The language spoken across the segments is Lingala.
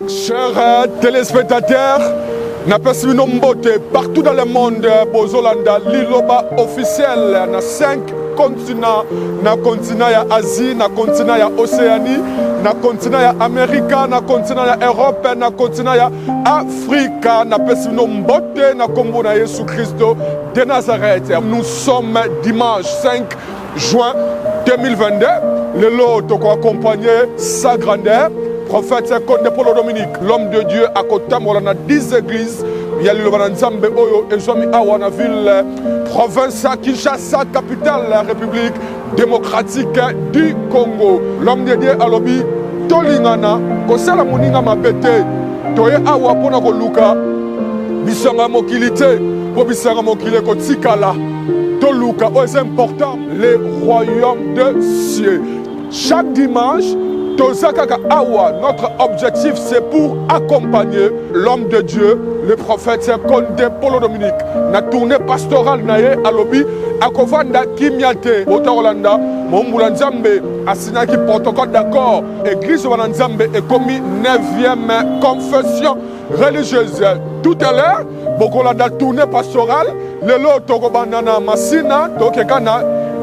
Chers téléspectateurs, napesi bino mbote partout dans le monde bozolanda liloba officiel na 5 continent na continent ya Asie na continent ya Océanie na continent ya Amerika na continent ya Europe na continent ya Afrika napesi bino mbote na kombo na Yesu Kristo de Nazareth. Nous sommes dimanche 5 juin 2022 lelo toko accompagner sa grandeur prophète Konde Polo Dominique l'homme de Dieu akotambola na 10 églises ya liloba na Nzambe oyo ezwami awa na ville province ya Kinshasa capitale ya République démocratique du Congo. L'homme de Dieu alobi tolingana kosala moninga mabe te toye awa mpo na koluka bisanga ya mokili te mpo bisanga mokili ekotikala toluka oyo eza important le royaume de cieux chaque dimanche toza kaka awa notre objectif c'est pour accompagner l'homme de Dieu le prophète Konde Polo Dominique na tournée pastorale na ye alobi akovanda kimia te bota kolanda mombula nzambe asignaki protocole d'accord église wana nzambe ekomi 9e confession religieuse tout à l'heure bokolanda tournée pastorale lelo tokobanda na masina tokeka na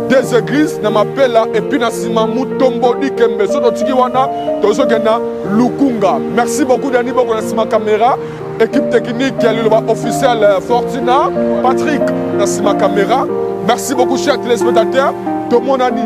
des églises na mapela epuis na nsima mutombo dikembe so totiki wana tozokenda lukunga merci beaucoup dani boko na nsima caméra équipe technique ya liloba officiel fortuna patrick na nsima caméra merci beaucoup chers téléspectateurs tomonani.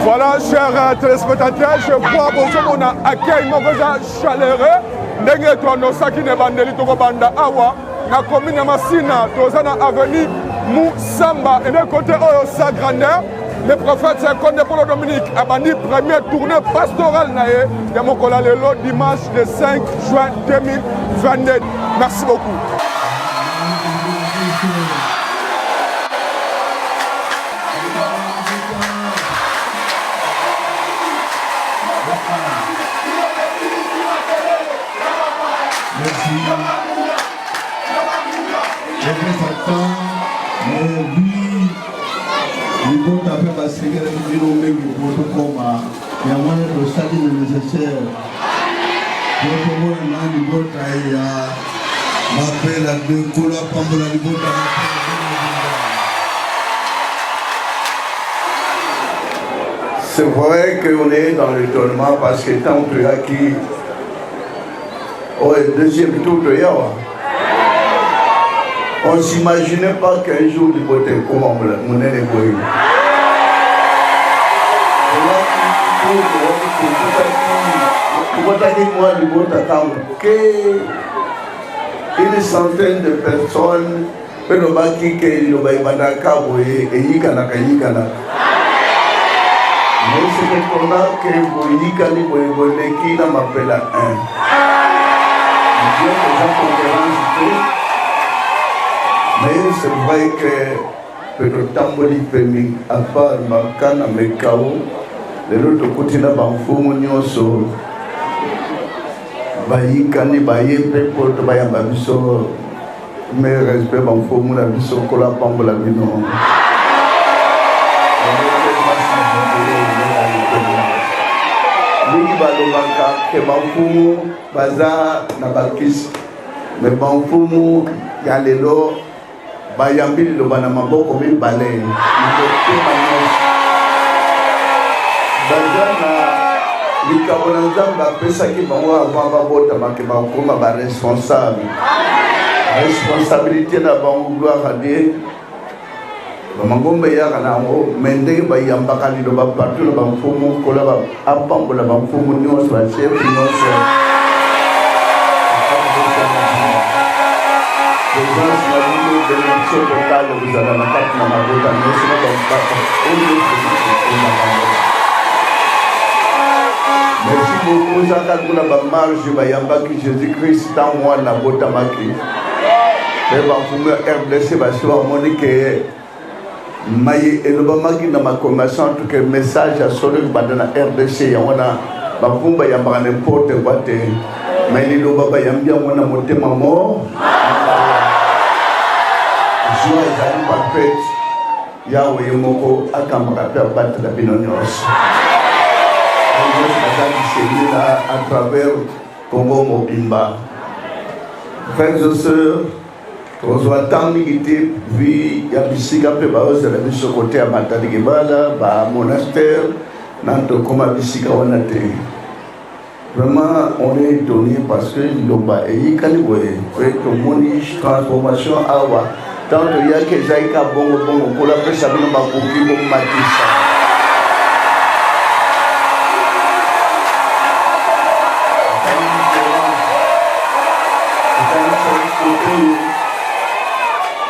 Voilà, chers téléspectateurs, je crois bozomona accueil moko eza chaleureux ndenge toanosaki na ebandeli tokobanda awa na commune ya Masina toza na avenue Musamba ende kote oyo sa grandeur le prophète Konde Polo Dominique abandi première tournée pastorale na ye ya mokolo ya lelo dimanche le 5 juin 2022 merci beaucoup. Merci. Topesa temps mais lui libota mpe basengelaki bino mingi mpo tokoma yango wana tosali le nécessaire mpo tomona na libota ya mapela de nkolo apambola libota mapela. C'est vrai qu'on est dans l'étonnement parce que tant toyaki oyo deuxième tour toyawa on s'imaginait pas qu'un jour libota ekoma monene boye. Tokotaki mwa libota ka moke, une centaine de personnes, mpe lobaki ke liloba ebandaka boye eyikanaka eyikanaka, mais c'est étonnant ke boyikani boye boleki na mapela 1 bien eza concurrence te, mais c'est vrai que mpe totamboli mpe mingi à part makana mekao lelo tokuti na bamfumu nyonso bayikani baye mpe mpo to bayamba biso. Mes respect bamfumu na biso, Nkolo apambola bino. Mingi balobaka ke bamfumu baza na bakisi, me bamfumu ya lelo bayambi liloba na maboko mibale na motema nyonso. Baza na likabo na Nzambe apesaki bango avant babotama ke bakoma ba responsable. Responsabilité na bango, gloire à Dieu. Bamangomba eyaka na yango, me ndenge bayambaka liloba partout na bamfumu, Nkolo apambola bamfumu nyonso, bachef nyonso. Présence na bino, bénédiction totale kozala na kati na mabota nyonso na bapapa oyo nyonso na bango. Merci beaucoup. Ezalaka lokola bamarge bayambaki Jésus Christ ntango wana abotamaki. Mpe bamfumu ya RDC basi bamoni ke maye elobamaki na makomi masantu ke message ya solo ekobanda na RDC. Yango wana bamfumu bayambaka n'importe quoi te, mais liloba bayambi yango na motema mo joie ezali parfaite. Yawe ye moko akambaka mpe abatela bino nyonso nyonso baza disemina à travers Congo mobimba. Frères et sœurs, tozwa temps mingi te vi ya bisika mpe baozela biso kote ya Matadi Kibala, ba monastère, na tokoma bisika wana te. Vraiment, on est étonné parce que liloba eyikani boye mpe tomoni transformation awa. Ntango toyaki ezalaki ka bongo bongo, Nkolo apesa bino makoki bomatisa.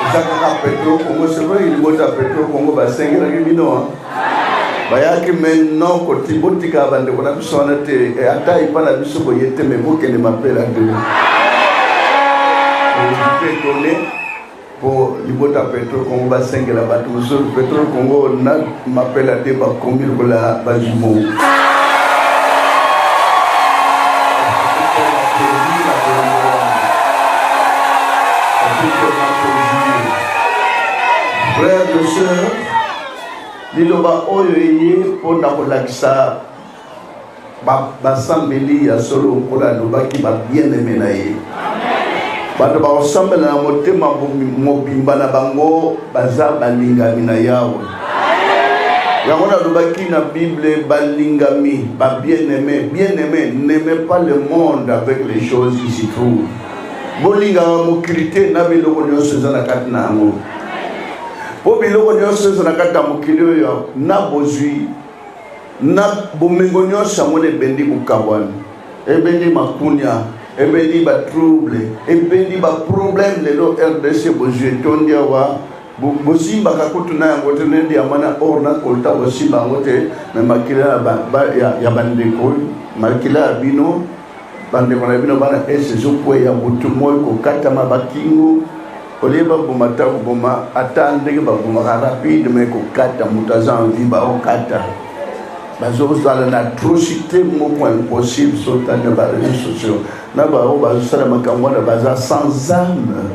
Eza kaka Petro Congo, c'est vrai, libota Petro Congo basengelaki bino bayaki, mais non, koti botika bandeko na biso wana te, ata epa na biso boye te, me bokende mapela te. Étonné mpo libota Petro Congo basengela bato mosusu. Petro Congo na mapela te, bakomi lokola bajumeau. Frères et sœurs, liloba oyo eye mpo na kolakisa basambeli ya solo. Nkolo alobaki ba-bien-aimé na ye, bato bakosambela na motema mobimba na bango, baza balingami na Yawe. Yango nalobaki na Bible, balingami, ba-bien-aimé. Bien-aimé, n'aimez pas le monde avec les choses qui s'y trouvent. Bolingaka mokili te na biloko nyonso eza na kati na yango, mpo biloko nyonso eza na kati ya mokili oyo, na bozwi na bomengo nyonso, yango na ebendi kokabwana, ebendi makunia, ebendi batrouble, ebendi baproblème. Lelo RDC, bozwi etondi awa, bosimbaka kutu na yango te, nde diamant na or na coltan, bosimba yango te, me makila ya bandeko, makila ya bino, bandeko na bino bana ese ezokweya butu moi, kokatama bakingo olie, baboma ta koboma, ata ndenge babomaka rapide, me kokata moto aza envie, baokata, bazozala na atrocité moko impossible. Sotani na baréseaux sociaux na bango bazosala makambo wana, baza sans âme,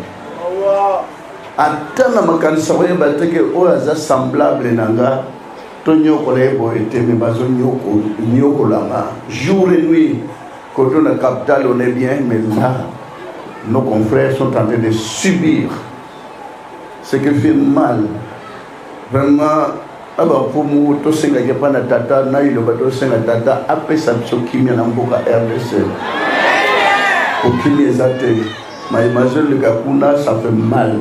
ata na makanisa koyeba te ke oyo aza semblable na nga, tonyokola ye boye te. Me bazonyokolama jour et nuit. Côté na capitale, on est bien, mais là nos confrères sont en train de subir ce qui fait mal vraiment. Abafumu, tosengaki epa na tata na liloba, tosenga tata apesa biso kimia na mboka RDC, po kimia eza te. Mayema azoleka kuna, ça fait mal.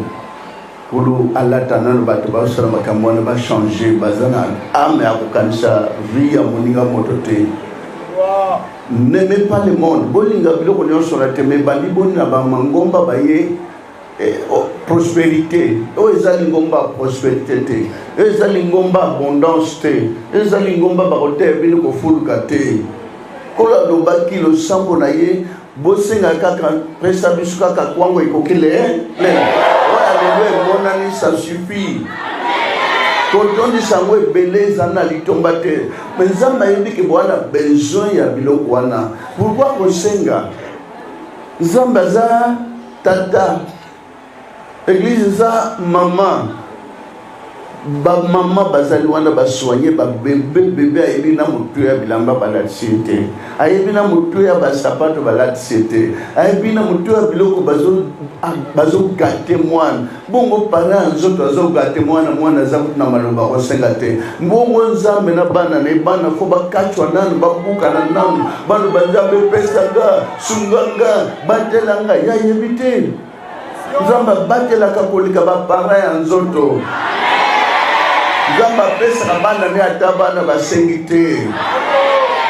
Kolo alata nano bato bazosala makambo wana, bachange. Baza na âme ya kokanisa vie ya moninga moto te. N'aimez pas le monde, bolinga biloko nyonso na te. Me bandi boni na bamangomba baye oh, prospérité oyo eza lingomba ya prospérité te, oyo eza lingomba abondance te, oyo eza lingomba bakoteya bino kofuluka te. Nkolo alobaki losambo na ye, bosenga kaka, pesa biso kaka kwango ekoki le le oyo lelo emonani, ça suffit. Kotondisa yango ebele eza na litomba te. Me Nzambe ayebi ke boa na besoin ya biloko wana. Pourquoi kosenga? Nzambe aza tata. Eglise eza mama. Ba mama bazali wana ba soigner ba bebe bebe ayebi na motu ya bilamba balatisi ye te ayebi na motu ya basapato balatisi ye te ayebi na motu ya biloko bazogate mwana bongo para ya nzoto azogate mwana mwana aza kutu na maloba kosenga te bongo nzambe na bana na ye bana fo bakatwa nanu babukana nanu baloba nzambe pesa nga sunga nga batela nga ye ayebi te Nzambe abatelaka koleka bapara ya nzoto. Nzambe apesaka bana ne ata bana basengi te.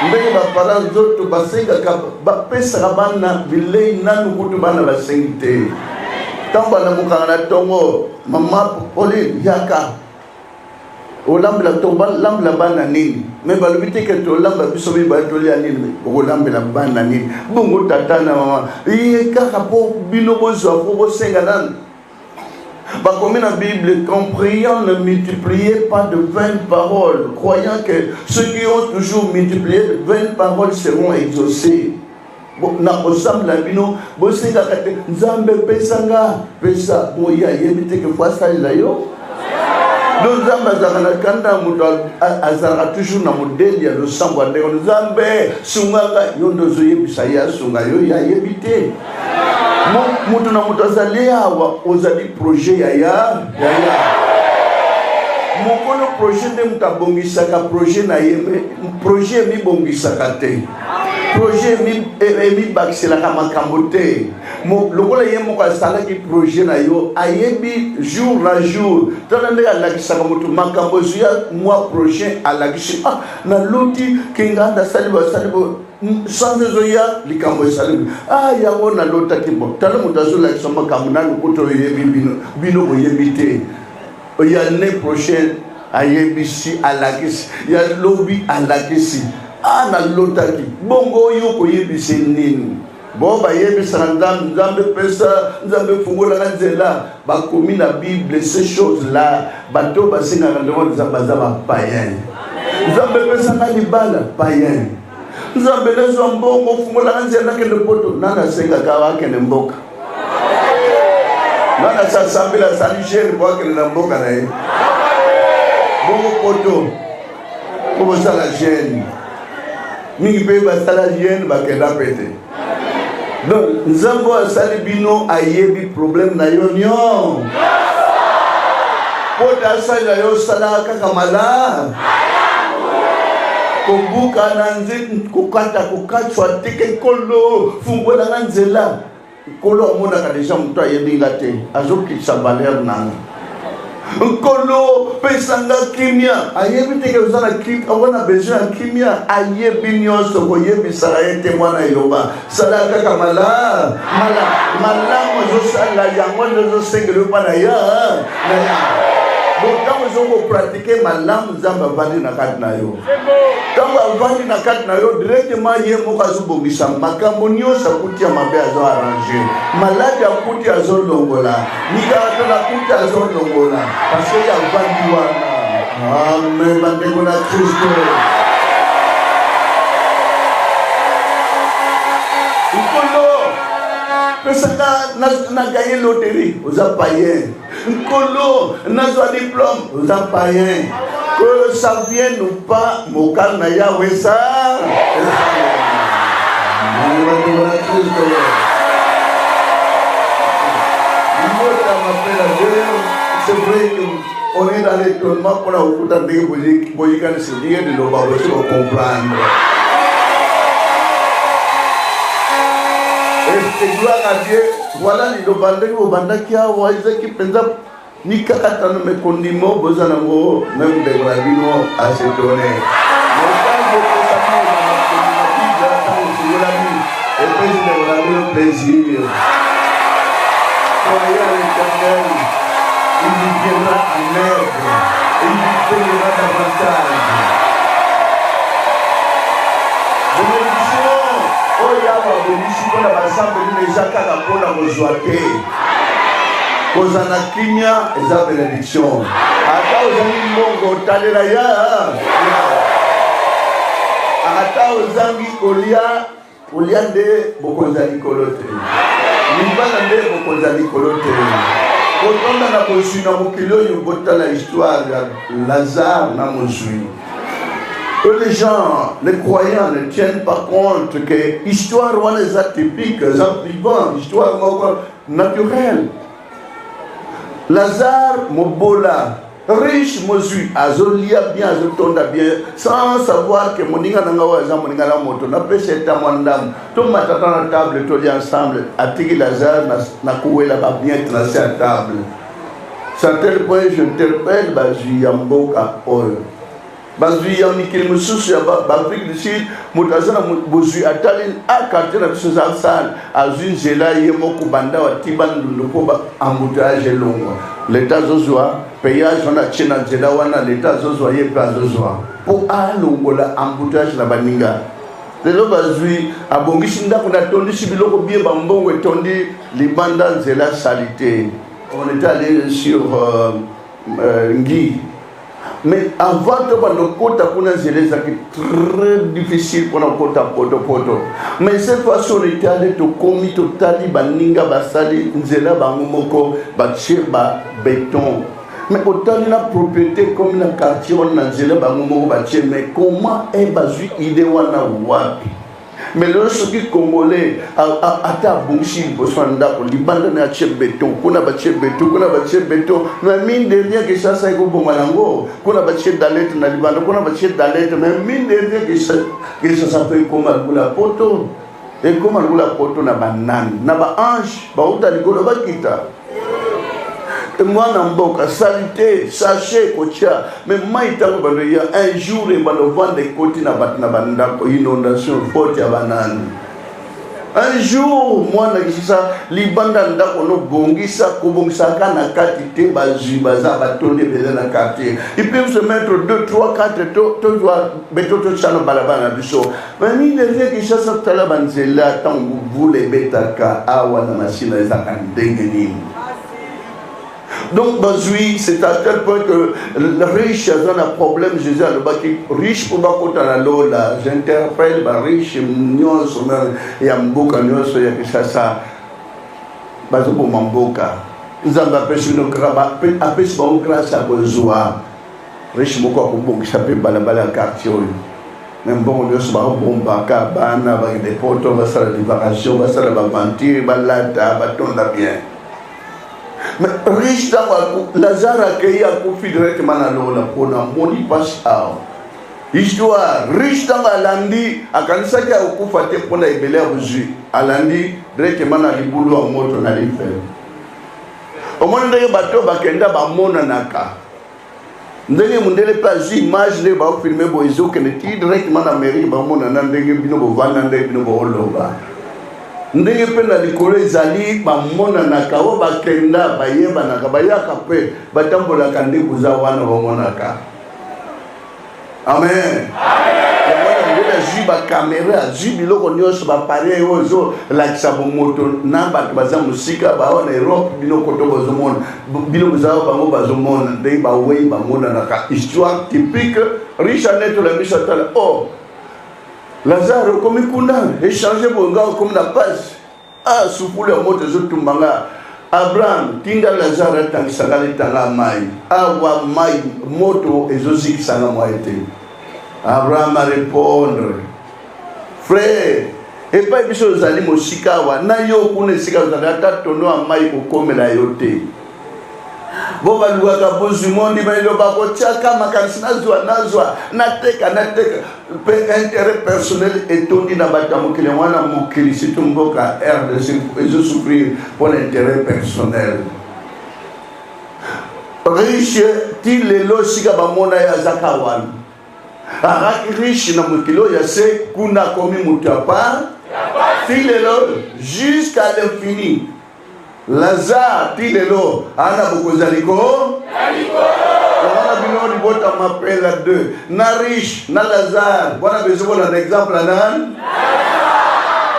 Ndenge bapara nzoto basengaka, bapesaka bana bilei nanu kutu bana basengi te. Ntango balamukaka na ntongo, mama Pauline yaka olambela tolambela bana nini me balobi te ke tolamba biso mibale tolia nini okolambela bana nini bongo tata na mama ye kaka mpo bino bozwa mpo bosenga nanu bakomi na bible qu'en priant ne multipliez pas de vaines paroles croyant que ceux qui ont toujours multiplié de vaines paroles seront exaucés na kosambela bino bosengaka te nzambe pesa nga pesa boye ayebi te ke fo asalela yo donc nzambe azalaka na kanda ya moto azalaka toujours na modele ya losambo ya ndenge nzambe sunga nga yo nde ozoyebisa ye asunga yo ye ayebi te moto na moto azali awa ozali projet ya ya ya ya mokolo projet nde moto abongisaka projet na ye projet emibongisaka te projet emibakiselaka makambo te lokola ye moko asalaki projet na yo ayebi jour na jour tala ndenge alakisaka moto makambo ezwi ya mois prochain alakisi ah naloti kinga nasali basali sanza ezoya likambo esalemi ah yango nalotaki bo tala moto azolakisa makambo nanu kutu oyebi bino bino boyebi te ya année prochaine ayebisi alakisi ya lobi alakisi a ah, nalotaki bongo yo koyebisa nini bo bayebisaka nzambe nzambe pesa nzambe fungolaka nzela bakomi na bible ces choses là bato basengaka ndenge nzambe aza bapayen nzambe pesanga libala payen nzambe nazwa mbongo fungolaka nzela nakende poto nani asengaka akende mboka nani asi asambela asali jeune po akende na mboka na ye bongo poto po bosala jeune mingi mpe basala jeune bakenda mpe te donc nzambe oyo asali bino ayebi problème na yo nyonso mpo te asalela yo osalaka kaka malamu kobuka na nze kokata kokatwa teke nkolo fungolanga nzela Nkolo amonaka deja moto ayebi nga te, azokitisa valeur na nga. Nkolo pesa nga kimia, ayebi te ke oza na kimia, oza na besoin ya kimia, ayebi nyonso, koyebisaka ye te mwana eloba, sala kaka mala mala malamu ozosala yango nde ozosengela yo mpa na ya na ya bon ntango ozokopratike malamu nzambe avandi na kati na yo ntango avandi na kati na yo directement ye moko azobongisa makambo nyonso akuti ya mabe azo arrange maladi akuti azolongola mikakatano akuti azolongola parce ye avandi wana amen bandeko na kristo nkolo pesaka na gaye loterie oza payen Nkolo, nazwa diplôme, oza païen. Que ça vienne ou pas, mokano na Yahweh esa. C'est vrai que on est dans l'étonnement mpona kokuta ndenge boyikanisi ndenge liloba bosi kocomprendre. Et gloire à Dieu. Voilà liloba ndenge bobandaki awa ezaki mpenza mikakatano me kondima oyo boza nango meme ndeko na bino asetone epesi ndeko na bino plaisir. Croyez à l'Éternel, il vous viendra en aide, il vous bénira davantage. Bénédiction oyo Yawe abongisi mpo na basambeli na eza kaka mpo na kozwa te. Kozala na kimia eza benediction. Ata ozangi mbongo otalela ya ata ozangi kolia kolia nde bokonzi ya likolo te libala nde bokonzi ya likolo te. Kotonda na bozwi na mokili oyo, botala histoire ya Lazare na mozwi. Les gens, les croyants ne tiennent pas compte que histoire wana eza typique, eza vivant, histoire moko naturelle. Lazare mobola, riche mozwi, azolia bien, azotonda bien, sans savoir que moninga na nga oyo aza moninga na moto, napesa eta mwa ndambo, tomatata na table tolia ensemble. Atiki Lazare na kowela ba bien na se ya table. C'est à tel point j'interpelle bazwi ya mboka oyo, bazwi ya mikili mosusu ya baAfrique du Sud. Moto aza na bozwi, atali a quartier na biso eza sale, azwi nzela ye moko banda ati Bandundu mpo embouteillage elongwa. Leta azozwa péage wana, atie na nzela wana, leta azozwa, ye mpe azozwa mpo alongola embouteillage na baninga. Lelo bazwi, abongisi ndako, natondisi biloko bie, bambongo etondi libanda, nzela sali te. On est allé sur Ngi, mais avant tobanda okota kuna, nzela ezalaki très difficile mpona kokota potopoto. Mais cette fois-ci on était allé, tokomi, totali baninga basali nzela bango moko, batie ba béton. Mais otali na propriété komi na quartier wana, na nzela bango moko batie. Mais comment e bazwi idée wana wapi? Mais lelo soki Congolais ata abongisi liboso ya ndako, libanda na atie béton, kuna batie béton, kuna batie béton, mais mine de rien Kinshasa ekobonga yango. Kuna batie dallette na libanda, kuna batie dallette, mais mine de rien Kinshasa mpe ekoma lokola poto, ekoma lokola poto na banani, na baange bauta likolo bakita. Mwana mboka, saleté, sachet kotia me mai, ntango bando ya un jour ebanda ovanda, ekoti na bato na bandako, inondation, faute ya banani? Un jour mwana Kinshasa, libanda ndako nobongisa, kobongisaka na kati te. Bazwi baza batondi ebele na quartier, ils peuvent se mettre 2 3 4, tozwa béton, totya na balabala na biso. Mais mine de rien Kinshasa, tala banzela, ntango mvula ebetaka awa na Masina ezaka ndenge nini? Donc bazwi, c'est à tel point que le riche aza na problème. Jésus alobaki riche mpo bakota na lola. J'interpelle bariche nyonso ya mboka nyonso ya Kinshasa, bazoboma mboka. Nzambe apesi bino, apesi bango grâce ya kozwa. Riche moko akobongisa mpe balabala ya quartier oyo, me mbongo nyonso bakobombaka, bana bakende poto, basala divagation, basala baventure, balata, batonda bien. Mais riche, ntango Lazare akei, akufi directement na lola. Mpona moni mpasi awa, histoire, riche ntango alandi, akanisaki akokufa te mpona ebele ya bozwi, alandi directement na libulu ya moto na lifelo. Omoni ndenge bato bakenda bamonanaka, ndenge mondele mpe azwi image, ndenge baofilme boye, ezokende ti directement na Amérique, bamonana ndenge bino bovanda, ndenge bino booloba, ndenge mpe na likolo ezali, bamonanaka. Oyo bakenda bayebanaka, bayaka mpe batambolaka nde boza wana, bamonaka. Amen. Yango wana ndenge azwi bakamera, azwi biloko nyonso, baappareil oyo ezolakisa bomoto na bato baza mosika, bawa na Europe, bino koto bozomona, bino bozala, bango bazomona ndenge bawei bamonanaka. Histoire typique, riche anetola miso, atala: "Oh Lazare, okomi kuna, échange boye, nga okomi na pasi, ah, sukulu ya moto ezotumba nga. Abraham, tinda Lazare atangisanga litanga mai awa, mai moto ezozikisanga mwa ete." Abraham arépondre: "Frère, epai biso ozali mosika awa na yo kuna esika ozali, ata tono ya mai kokomela yo te. Bo balukaka bozwi mondi, baloba kotiaka makanisi, nazwa, nazwa, nateka, nateka mpe intérêt personnel etondi na bato ya mokili wana. Mokili, surtout mboka RDC, ezosouffrir mpona intérêt personnel. Riche ti lelo esika bamona ye azaka wana, azalaki riche na mokili oyo ya se, kuna akomi moto ya part ti lelo, jusqu'à l'infini. Lazare ti lelo aa na bokonzi ya likolo. Wana bino libota mapela 2 na riche na Lazare wana, bezokola na exemple nani?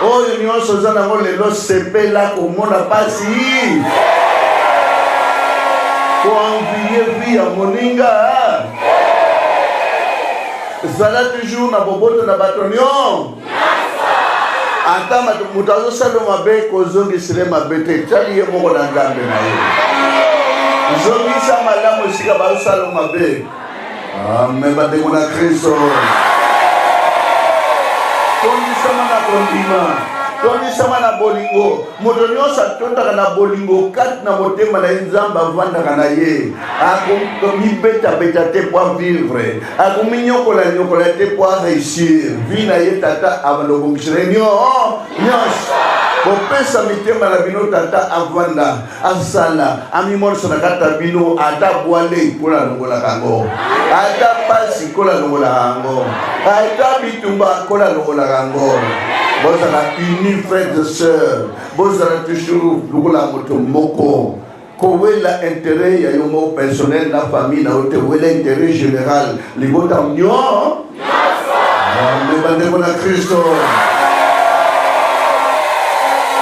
Oyo nyonso oza nango lelo, sepela, komona pasi, koenvie vie ya moninga. Zala toujours na boboto na bato nyonso. Ata moto azosala mabe, kozongisile mabe te, etali ye moko na Nzambe na ye. Zongisa malamu esika bazosala mabe. Amen, bandeko na Kristo. Tondisama na kondima, tondisama na bolingo. Moto nyonso atondaka na bolingo kati na motema na ye, Nzambe avandaka na ye. Akomibetabeta te po avivre, akominyokola-nyokola te po aréussir vie na ye. Tata abanda kobongisela ye nyonso. Bopesa mitema na bino, Tata avanda, asala, amimonisa na kati na bino. Ata bwale, Nkolo alongolaka yango. Ata pasi, Nkolo alongolaka yango. Ata bitumba, Nkolo alongolaka yango. Bozala unis, frères et sœurs, bozala toujours lokola moto moko. Kowela intérêt ya yo moko personnel na famille na yo te, wela intérêt général, libota nyonso. Bandeko na Kristo,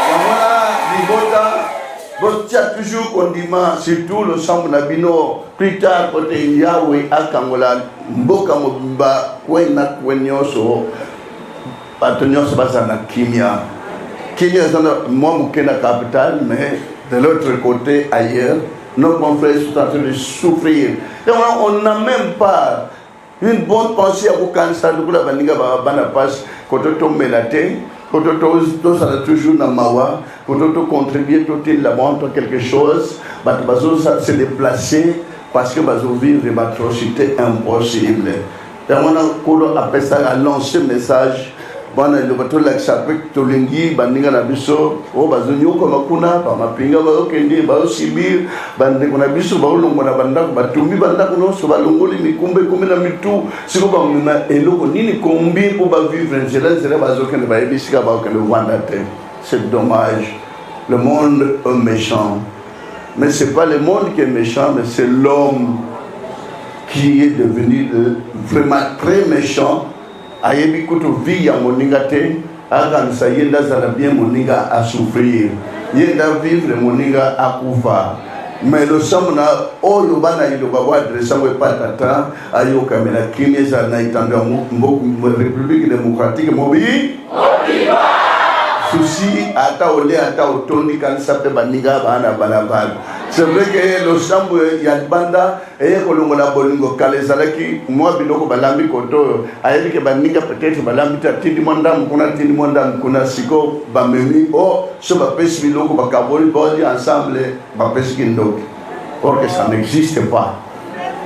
yango wana libota botia toujours kondima, surtout losambo na bino. Plus tard, po te Yawe akangola mboka mobimba, kwe na kwe nyonso, bato nyonso bazala na kimia. Kimia eza na mwa moke na capitale, mais de l'autre côté, ailleurs, nos confrères sont en train de souffrir. Donc on n'a même pas une bonne pensée ya kokanisa lokola baninga bana pasi. Koto tomela te, koto tozala toujours na mawa, koto tocontribue, totinda banto quelque chose. Bato bazosa se déplacer parce que bazovivre baatrocité impossible. Yango wana Nkolo apesaka lance message bana eloba, tolakisa mpe tolingi baninga na biso oyo bazonyokama kuna. Bamapinga bazokende, bazosibir bandeko na biso, baolongwa na bandako, batumbi bandako nyonso, balongoli mikumba ekomi na mitu. Siko bamema eloko nini kombi mpo bavivre? Nzela nzela bazokende, bayebi esika bakokende kovanda te. C'est dommage, le monde est méchant, mais c'est pas le monde qui est méchant, mais c'est l'homme qui est devenu vraiment très méchant. Ayebi kutu vie ya moninga te, akanisa ye nde azala bien, moninga asouffrir, ye nde avivre, moninga akufa. Mais losambo na oyo bana liloba boadresse yango epa Tata, ayokamela, kimia ezala na etando ya République démocratique mobi. Susi ata olia, ata otondi, kanisa mpe baninga baa na balabala. C'est vrai que losambo ya libanda eye kolongola bolingo. Kala ezalaki mwa biloko balambi koto oyo, ayebi ke baninga peut-être balambi te, atindi mwa ndambo kuna, atindi mwa ndambo kuna. Siko bamemi o so, bapesi biloko, bakaboli, boli ensemble, bapesi kindoki. Or que ça n'existe pas,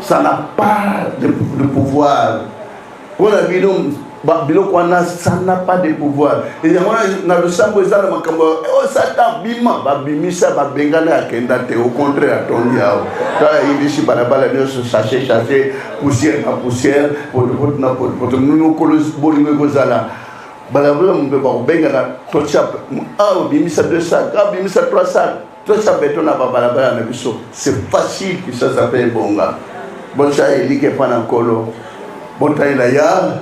ça n'a pas de pouvoir mpona bino. Biloko wana, ça n'a pas de pouvoir. Yango na losambo eza na makambo o Satan bima, babimisa, babengana, akenda te. Au contraire, atondi awa. Tala, ayindisi balabala nyonso, sachet sachet, poussière na poussière, potopoto na potopoto. Mokolo bolingo ekozala, balabala mpe bakobengana. Totia awa, bimisa deux sacs, abimisa trois sacs, totia beto na babalabala na biso. C'est facile, Kinshasa mpe ebonga. Botya elike epa na Nkolo, botalela ya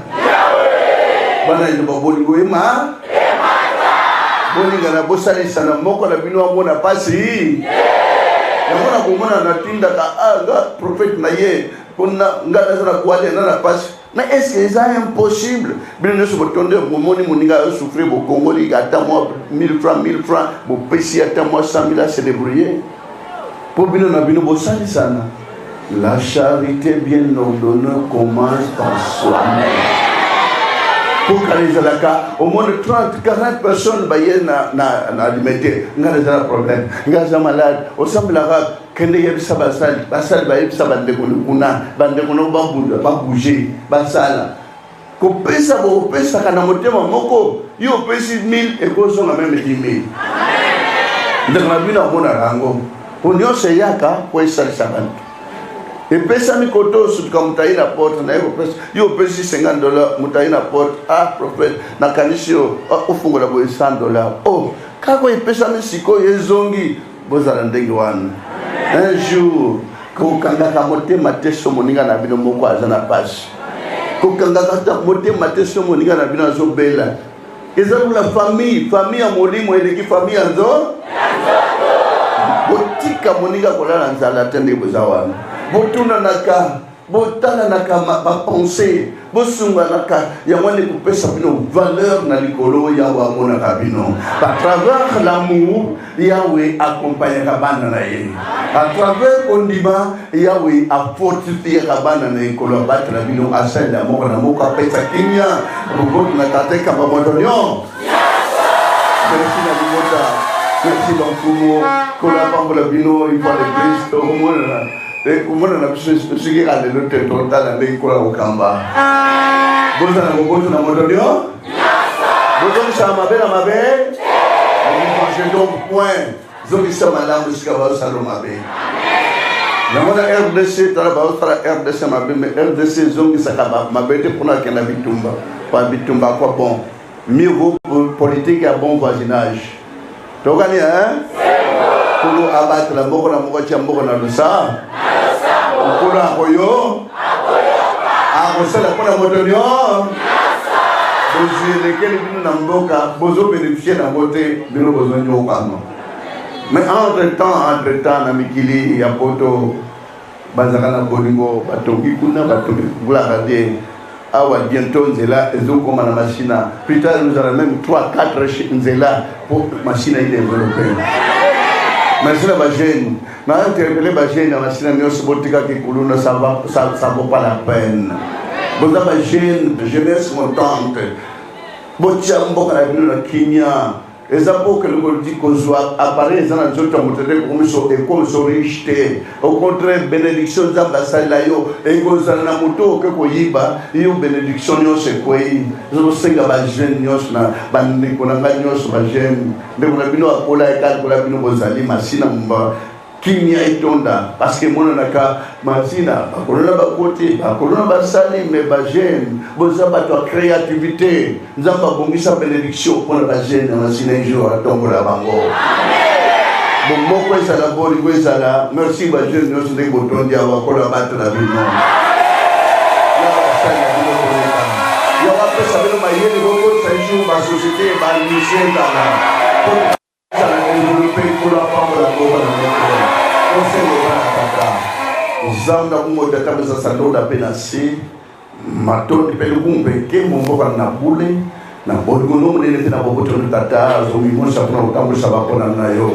bana liloba. Bolingo ema, bolingana, bosalisana, moko na bino amona pasi. Yango na komona natindaka nga prophète na ye mpona nga naza na bwale na pasi. Mais est ce que eza impossible? Bino nyonso botonde, bomoni moninga azosouffrir, bokongoli ata mwa 1000 francs, 1000 francs, bopesi ata mwa 100 000, ase débrouiller mpo bino na bino bosalisana. La charité bien ordonnée commence par soi-même. Mpo kala ezalaka omoni 30 40 personnes baye na alimete. Ngai naza na problème, ngai aza malade, osambelaka, kende yebisa basali, basali bayebisa bandeko kuna, bandeko no babunda, babouge, basala. Kopesa, bokopesaka na motema moko. Yo opesi 1000, ekozonga même 10 000. Ndeko na bino amonaka yango, po nyonso eyaka po esalisa bato. Epesami koto, osutuka, moto aye na porte naye kopesa yo. Opesi 50 dollar, moto aye na porte: "Ah prophète, nakanisi yo." Ofungola boye, 100 dollar. Oh, kaka oyo epesami sikoyo ezongi. Bozala ndenge wana. Un jour, kokangaka motema te so moninga na bino moko aza na pasi. Kokangaka motema te so moninga na bino azobela. Eza lokola famille. Famille ya molimo eleki famille ya nzo. Botika moninga kolala nzala te. Ndenge boza wana, botunanaka. Botalanaka ba pensee, bosunganaka, yango wana ekopesa bino valeur na likolo. Yawe amonaka bino à travers l'amour. Yawe accompagnaka bana na ye à travers kondima. Yawe afortifiaka bana na ye. Nkolo abatela bino, asalela moko na moko, apesa kimia. Boboto na tata ekamba moto nyonso. Merci na libota, merci bankumu. Nkolo apambola bino. Une fois de plus, tokomonana. Ekomona na biso soki kaka lelo te, totala ndenge kola kokamba. Bozala boboto na moto nio, bozongisaka mabe na mabe, ne donc point. Zongisa malamu esika bazosala mabe. Yango na RDC, tala, bazosala RDC mabe, mais RDC ezongisaka mabe te mpona akenda bitumba pa bitumba kwa bon. Mieux vaut politique ya bon voisinage. Tokani, hein? Nkolo abatela moko na moko, atia moko na losa. Nkolo akoyo akosala mpo na moto nyonso. Bozwi elekeli bino na mboka, bozobénéficie nango te, bino bozonyokama. Mais entre temps, entre temps, na mikili ya poto bazalaka na bolingo, batongi kuna, batongi gloire à Dieu. Awa bientôt nzela ezokoma na Masina. Plus tard nous allons même 3 4 nzela po Masina edéveloppe. Merci na bajeune, na interpelle bajeune na Masina nyonso, botikaki kuluna, ça va, ça, ça vaut pas la peine. Boza bajeune, jeunesse montante, botia mboka na bino na kimia. Eza mpo okende kozwa appareil eza na nzoto ya moto te ekomiso riche te. Au contraire, bénédiction Nzambe asalela yo ekozala na moto oke koyiba yo bénédiction nyonso ekwei. Ezokosenga bajeune nyonso na bandeko na ngai nyonso, bajeune, ndeko na bino akola eka likola bino, bozali Masina mba kimia etonda, parce que emonanaka Masina bakolona, bakoti bakolona, basali. Mais bajeune, boza bato ya créativité. Nzambe abongisa bénédiction mpona bajeune ya Masina. Un jour atombola bango, bomoko ezala, bolingo ezala. Merci bajeune nyonso ndenge botondi awa. Kola bato na bino ya basali na bino koleka, ya bapesa bino mayele, bokotisa jour basociété bamise ezala ezala développe. Nkolo apambola mboka na moko. Tosenga epa na tata Nzambe akumota tata mezasa lola mpe na se. Matondi mpe lokumu mpe nkembo mboka na bule na bolingo no monene mpe na boboto no tata azomimonisa mpona kotambwisa bapona na yo.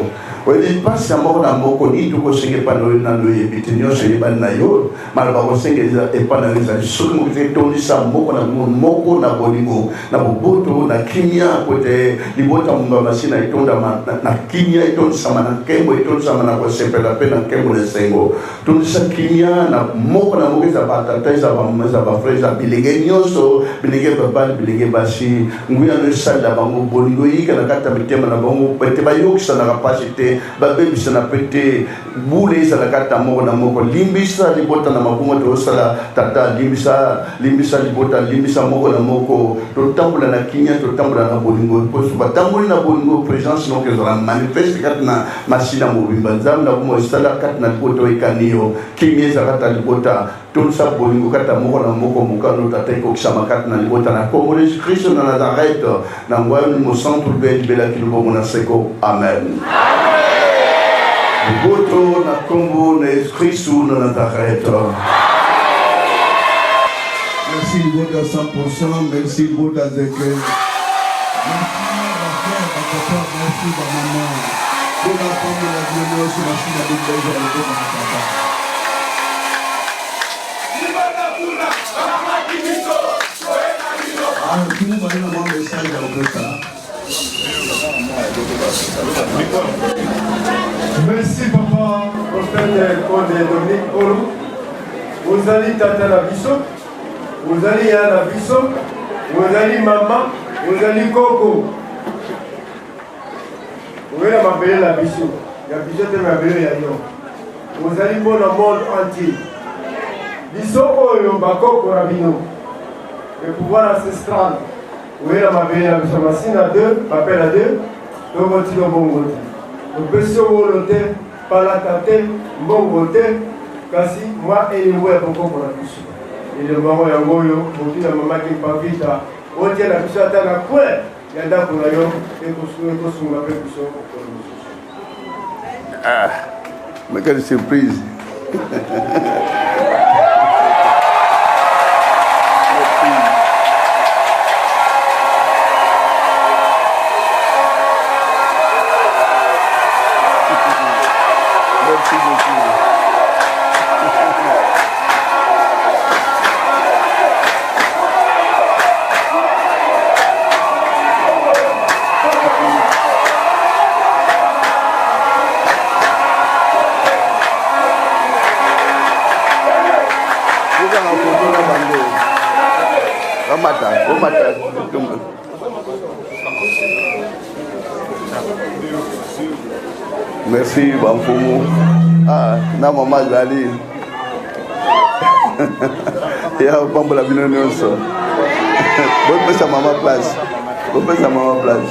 Oyebi mpasi ya moko na moko, nini tokosenga epai na yo nano oyebi te. Nyonso eyebani na yo. Maloba kosenga epai na yo ezali soki moki te, etondisa moko na moko na bolingo, na boboto, na kimia, po ete libota mumba Masina etondama na kimia, etondisama na nkembo, etondisama na kosepela mpe na nkembo na esengo. Tondisa kimia na moko na moko, eza batata, eza bamama, eza bafrère, eza bilenge nyonso, bilenge babali, bilenge basi. Nguya no esalela bango, bolingo eyika na kati ya mitema na bango, ete bayokisanaka mpasi te, babebisana mpe te. Bule ezala kati na moko na moko. Limbisa libota na mabunga tozosala tata. Limbisa, limbisa libota, limbisa moko na moko. Totambola na kimia, totambola na bolingo, mpo so batamboli na bolingo, présence noko ezala manifeste kati na Masina mobimba. Nzambe na bomoi, esala kati na libota oyo ekani yo. Kimia ezala kati na libota. Tondisa bolingo kati na moko na moko. Mokano tata ekokisama kati na libota na nkombo na Yesu Kristo na Nazareth, na ngwayo mosantu mpe libelaki lobongo na seko. Amen. Boboto na nkombo na Yesu Kristo na Nazareth. Merci Libota 100%, merci Libota Zeke. Merci ba frère, ba papa, merci ba maman. Bona pambola bino nyonso, Masina Bimbezo ya loboko na tata. Ah, tunu bali na mwa message ya kopesa. Merci papa prophète Konde Dominique Olu. Ozali tata na biso, ozali ya na biso, ozali mama, ozali koko. Oyela mabele na biso, ya biso te, mabele ya yo. Ozali mpo na monde entier. Biso oyo bakoko na bino, le pouvoir ancestral, oyela mabele na biso Masina 2, Bapela 2, tokotika bongo te. Topesi yo wolo te, palata te, mbongo te, kasi mwa elembo ya bokoko na biso. Elembo yango yango oyo motu ya mama Kimpavita otia na biso ata na coin ya ndako na yo, ekosunga mpe biso mokolo mosusu. Ah, mais quelle surprise! Bokanga foto na bango. Bamata, bomata. Merci bamfumu. Ah, na mama azali. Ya pambola bino nyonso. Bopesa mama place. Bopesa mama place.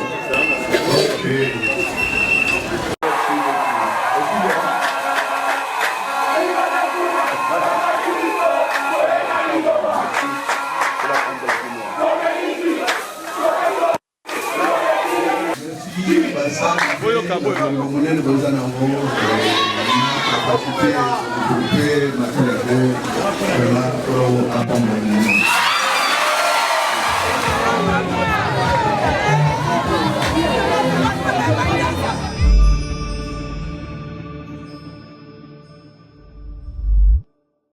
Boyoka boyoka. Monene boza nango capacité mpe matériel.